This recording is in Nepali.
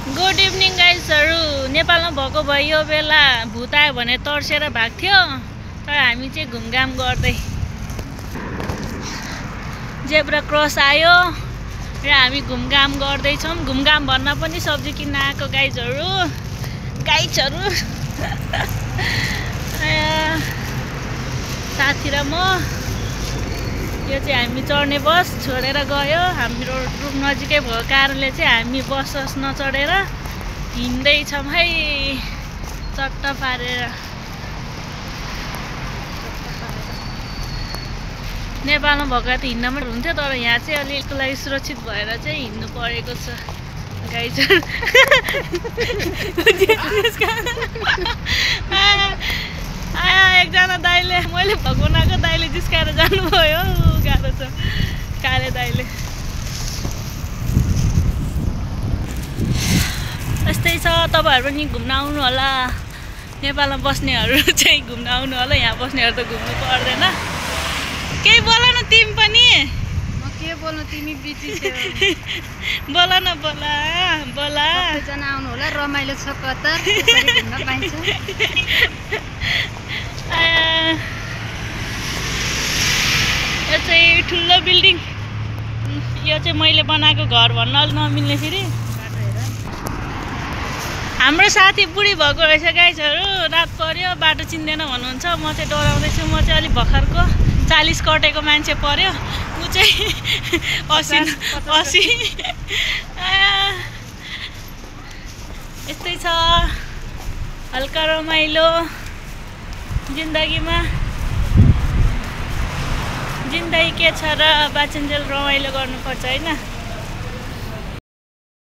Good evening गाइजहरू। नेपालमा भएको भए यो बेला भूत आयो भने तर्सेर भाग्थ्यो, तर हामी चाहिँ घुमघाम गर्दै जेब्रा क्रस आयो र हामी घुमघाम गर्दैछौँ। घुमघाम भन्न पनि सब्जी किन्न आएको गाइजहरू साथी र म। यो चाहिँ हामी चढ्ने बस छोडेर गयो। हाम्रो रुम नजिकै भएको कारणले चाहिँ हामी बस नचढेर हिँड्दैछौँ है, चट्ट पारेर। नेपालमा भएको त हिँड्न पनि हुन्थ्यो, तर यहाँ चाहिँ अलि यसको लागि सुरक्षित भएर चाहिँ हिँड्नु परेको छ गाइजहरू। एकजना दाइले, मैले भगवानको दाइले जिस्काएर जानुभयो, गाह्रो छ काले दाइले। यस्तै छ, तपाईँहरू पनि घुम्न आउनु होला। नेपालमा बस्नेहरू चाहिँ घुम्न आउनु होला, यहाँ बस्नेहरू त घुम्नु पर्दैन। केही बोल न तिमी पनि। म के बोल्नु, तिमी बिजी छौ। बोला न, बोला बोला। सबैजना आउनु होला, रमाइलो छ कतार, त्यसरी घुम्न पाइन्छ। यो चाहिँ ठुलो बिल्डिङ, यो चाहिँ मैले बनाएको घर भन्न अलि नमिल्ने फेरि। हाम्रो साथी बुढी भएको रहेछ गाइजहरू, रात पर्यो बाटो चिन्दैन भन्नुहुन्छ। म चाहिँ डराउँदैछु, म चाहिँ अलिक भर्खरको 40 कटेको मान्छे पर्यो, ऊ चाहिँ 80। यस्तै छ, हल्का रमाइलो जिन्दगीमा। जिन्दगी के छ र बाँचिन्जेल रमाइलो गर्नुपर्छ होइन।